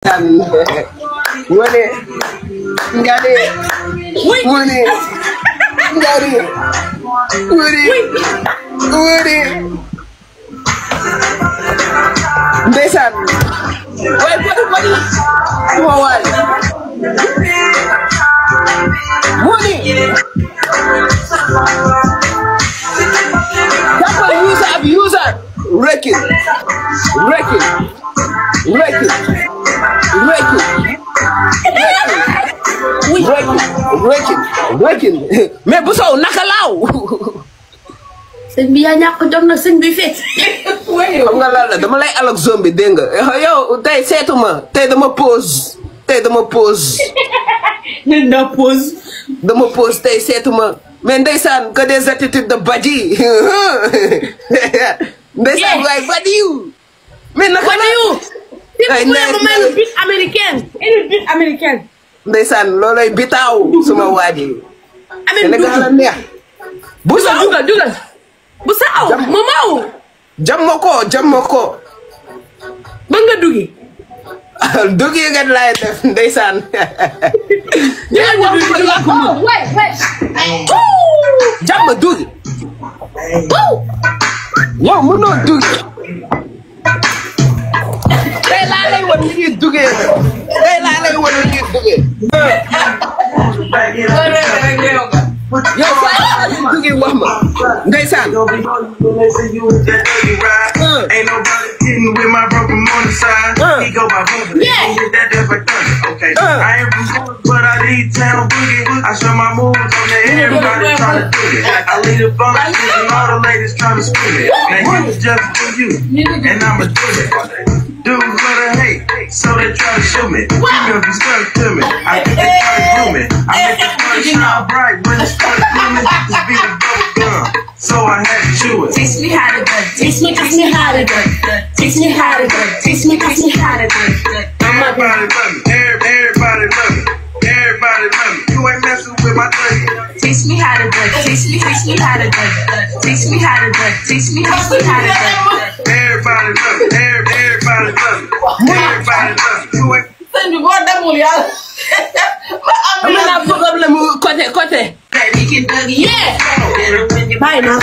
Wale ngade wale ngade wale ndeysaan way bari mo way moni Couple user record mais bu sow naka laaw sëñ bi yaa ñàkk jom na sëñ bi fekk xam nga lan la dama lay alak zombie dégg nga yow tey seetuma tey dama pause dama pause tey seetuma mais ndeysaan que des attitudes de badi ndeysaan waay badiou mais naka la ay une bite américaine ndeysaan looloy bitaaw suma waaji Sénégal la neex bu sa dugal bu sa aw mamaw jammo ko ba nga dugi dugi nga lay def ndeysaan jamma dugi yow mënoo dugi tey laa lay wan ni ñuy dugee yow saa yi dugee wax ma ndeysaan ain't nobody kidding with my broken money side. He go by Boogie. That's like thunder. Okay. I ain't from school, but I lead town boogie. I show my moves on there. Everybody trying to do it. I lead the function and all the ladies trying to scream it. Now you just for you, and I'ma do it. Dudes love to hate, so they try to shoot me. Females be stuck to me. I think they try to do me. I make the party shine bright when it's stuck to me. This beat is bubble gum, so I had to chew it. Teach me how to do it. Teach me how to do it. Teach me how to do it. Teach me how to do it. Everybody love me. Everybody love me. Everybody love me. You ain't messing with my thing. Teach me how to do it. Teach me how to do it. Teach me how to do it. Teach me how to do it. Everybody love me. Everybody love me. Everybody love me. You ain't. Sëñ bi boo demul yàlla. am na problème côté. bàyyi ma.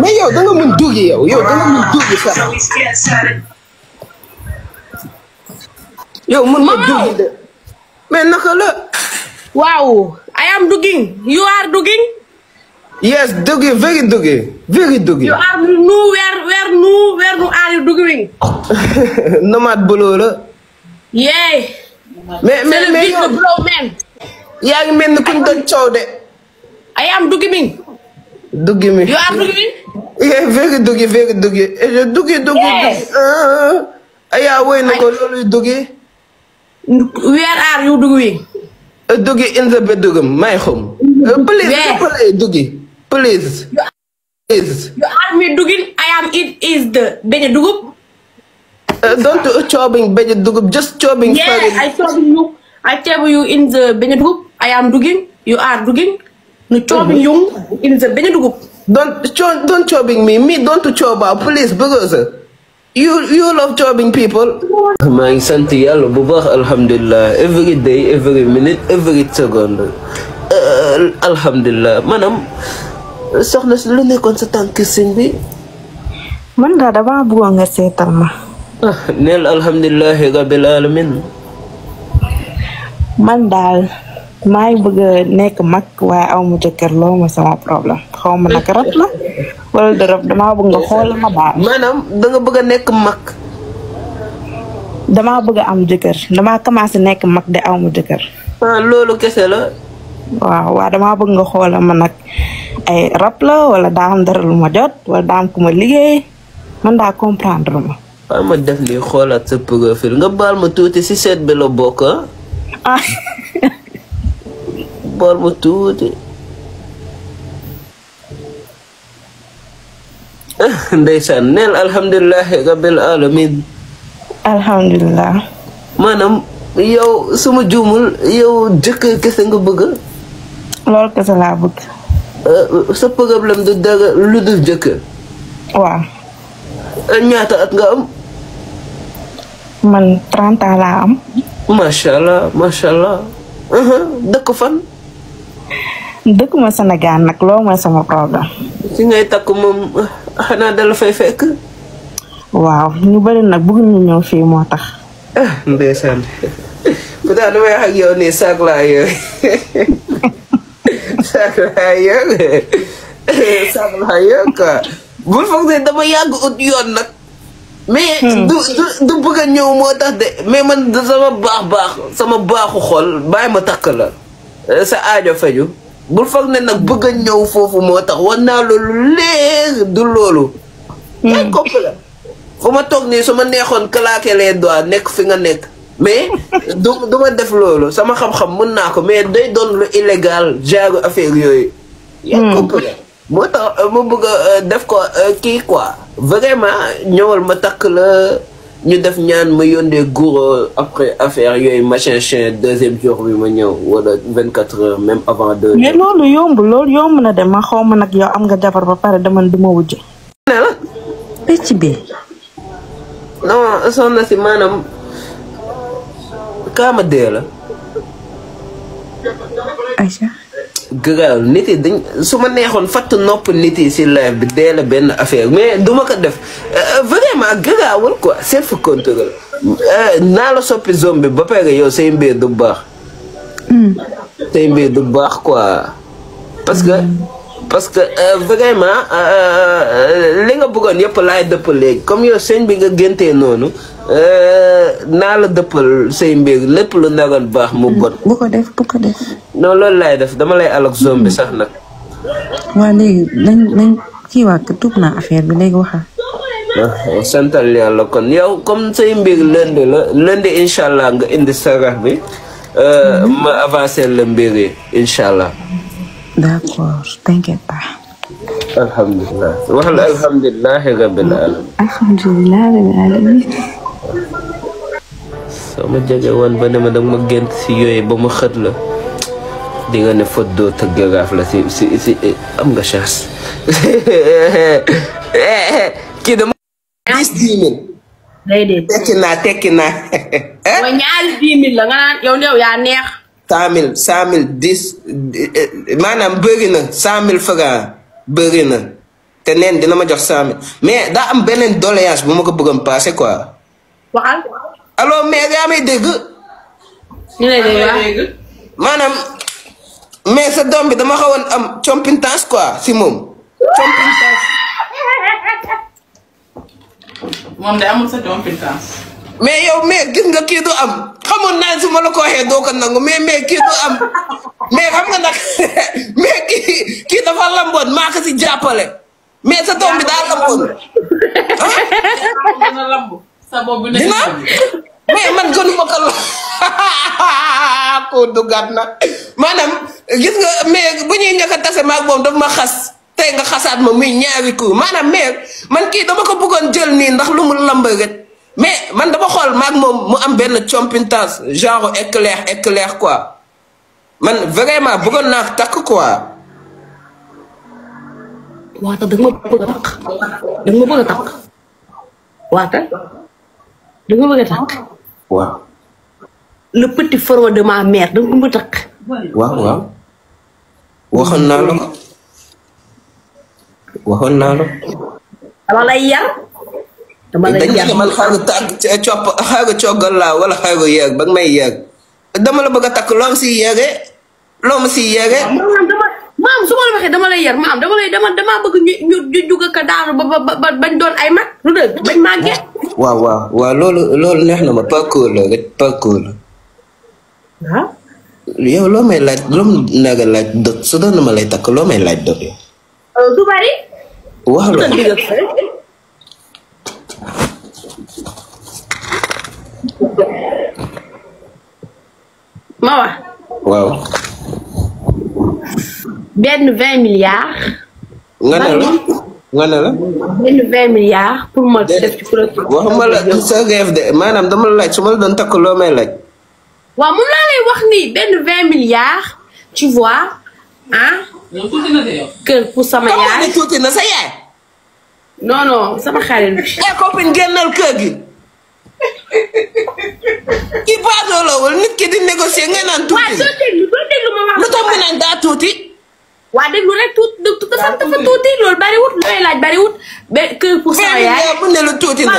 mais yow da nga mën dugi yow da nga mën dugi sax yow mën nga dugi de mais naka la. Wow, I am dugging. You are dugging? Yes, dugi, very dugi. You are where are you dugging? Nomad Bolola. Yeah. Mais yo. Blow man. Yaa ngi mel ni kuñ doon coow de. I am dugging. Dugging. You are dugging? Yeah, very dugi. Dugi. Aya woy na ko loolu dugi. Where are you dugging? Dugi in the bedroom, my home. Please, dugi. Please. You are me dugging. I am it is the beñe dugub. Don't chopping beñe dugub, just chopping. Yeah, I tell you in the beñe dugub. I am dugging. You are dugging. No chopping you in the beñe dugub. Don't chopping me don't chop please, because you love chopping people. maa ngi sant yàlla bu baax alhamdulillah, every day, every minute, every second. Alhamdulillah. Manam soxna si lu nekkoon sa tànk sëñ bi. Man daa dama bëggoon nga seetal ma. Neel alhamdulillahi rabbil alamin. Man daal maay bëgg a nekk mag waaye aw ma jëkkër loolu ma sama problème xaw ma naka rab la wala dërëb damaa bëgg nga xool ma baal. Maanaam da nga bëgg a nekk mag. damaa bëgg a am jëkkër damaa commencé nekk mag de aw ma jëkkër. Loolu kese la. waaw damaa bëgg nga xool ma nag ay rab la wala daa am dara lu ma jot wala daa am ku ma liggéey man daa comprendre ma. waaw ma def lii xoolaat sa profil nga baal ma tuuti si seet bi la bokk baal ma tuuti. Ndeysaan neel alhamdulillahi rabbil alamin. Alhamdulillah. Maanaam yow suma juumul yow jëkkër kese nga bëgg. Loolu kese laa bëgg. Sa problème du dara lu dul jëkkër. Waaw. Ñaata at nga am? man 30 ans laa am. macha allah. dëkk fan. dëkk ma Sénégal nag loolu mooy sama problème. si ngay takk moom xanaa dala fay fekk. waaw ñu bëri nag bëgg ñu ñëw fii moo tax. ndeysaan peut-être damay wax ak yow nii saak laa yor saak laa yor quoi bul foog ne dama yàgg ut yoon nag. mais du bëgg a ñëw moo tax de mais man sama baaxu xol bàyyi ma takk la sa aajo faju bul foog ne nag bëgg a ñëw foofu moo tax war naa loolu léegi du loolu. yaa kopp la fu ma toog nii su ma neexoon claquer les doigts nekk fi nga nekk mais du ma def loolu sama xam-xam mën naa ko mais day doon lu illégal genre affaire yooyu. yaa kopp la moo tax ma bëgg a def ko kii quoi vraiment ñëwal ma takk la ñu def ñaan ma yóndee guro après affaire yooyu machin chien deuxième jour bi ma ñëw wala 24 heures même avant 2 mais loolu yomb na de ma xaw ma nag yow am nga jabar ba pare dama du ma wujje. ne la. pecc bi. non soxna si maanaam kaama dee la. Aïcha. gëraaw nit yi dañ su ma neexoon fatt nopp nit yi si live bi dee la benn affaire mais duma ko def vraiment gëraawul quoi self contrôle naa la soppi zombie ba pare yow say mbir du baax. say mbir du baax quoi parce que vraiment li nga bëggoon yëpp laay dëpp léegi comme yow sëñ bi nga géntee noonu naa la dëppal say mbir lépp lu naroon baax mu bon. bu ko def. non loolu laay def dama lay alak zombie sax nag. waa léegi nañ kii waa tuub naa affaire bi léegi waxal. santal yàlla kon yow comme say mbir lundi incha allah nga indi sarax bi ma avancé la mbir yi incha allah. d'accord t'inquiète pas. alhamdulilah wax la alhamdulilah rabbil alamin. alhamdulilah rabbil alamin. soo ma jege woon ba ne ma danga ma gént si yooyu ba ma xët la di nga ne faute doo tëgg gaaf la si am nga chance. kii dama. 10 000. déedéet. tekki naa. mooy ñaari 10 000 la nga naan yow yaa neex. 100 000 10 maanaam bëri na 100 000 francs bëri na te neen dina ma jox 100 000 mais daa am beneen doléance bu ma ko bëggoon passé quoi. waxal. allo mais yaa may dégg. ñu lay dégg. maanaam mais sa doom bi dama xawoon am compétence quoi si moom. compétence. moom de amul sa compétence. mais yow mais gis nga kii du am xamoon naa su ma la ko waxee doo ko nangu mais kii du am mais xam nga nag mais kii dafa lamboon maa ko si jàppale mais sa doom bi daa lamboon. dina lamb sa boobu nekk dina mais man gënu ma ko la ko dugaat na maanaam gis nga mais bu ñuy ñàkk a tase maag moom daf ma xas tey nga xasaat ma muy ñaari coup maanaam mais man kii dama ko bëggoon jël nii ndax lu mu lamb rek. mais man dama xool maag moom mu am benn compétence genre éclair quoi man vraiment bëggoon naa takk quoi. waata da nga ma bëgg a takk. waata da nga bëgg a takk. waaw. le petit frère de ma mère da nga ko bëgg a takk. waaw. waxoon naa la ko. dama lay yar. man xaaru coggal laa wala xaaru yeeg ba nga may yeeg dama la bëgg a takk loo ma si yeege. maam su ma la waxee dama lay yar maam dama bëgg ñu jug ka daanu ba bañ doon ay mag lu dëgg bañ màggee. waaw loolu neex na ma parcours la rek parcours la. waaw. yow loo may laaj loo naga laaj dot su doon ma lay takk loo may laaj dot yow. du bari. wax la ma wax. waaw. benn 20 milliards. nga ne la. benn 20 milliards pour ma def ci produit. waxuma la sa rêve de maanaam dama la laaj su ma la doon takk loo may laaj. waaw moom laa lay wax nii benn 20 milliards tu vois ah. yow tuuti na de yow. kër pour sama yaay. xam tuuti na sa yaay. non sama xarit bi. copine génnal kër gi. garawul nit ki di négocier nga naan tuuti. waaw doo déglu ma wax. lu tax mu naan daa tuuti. waa déglu rek tuuti dafa tuuti loolu bariwut looy laaj bariwut ba kër pour sama yaay. bu ne lu tuuti na.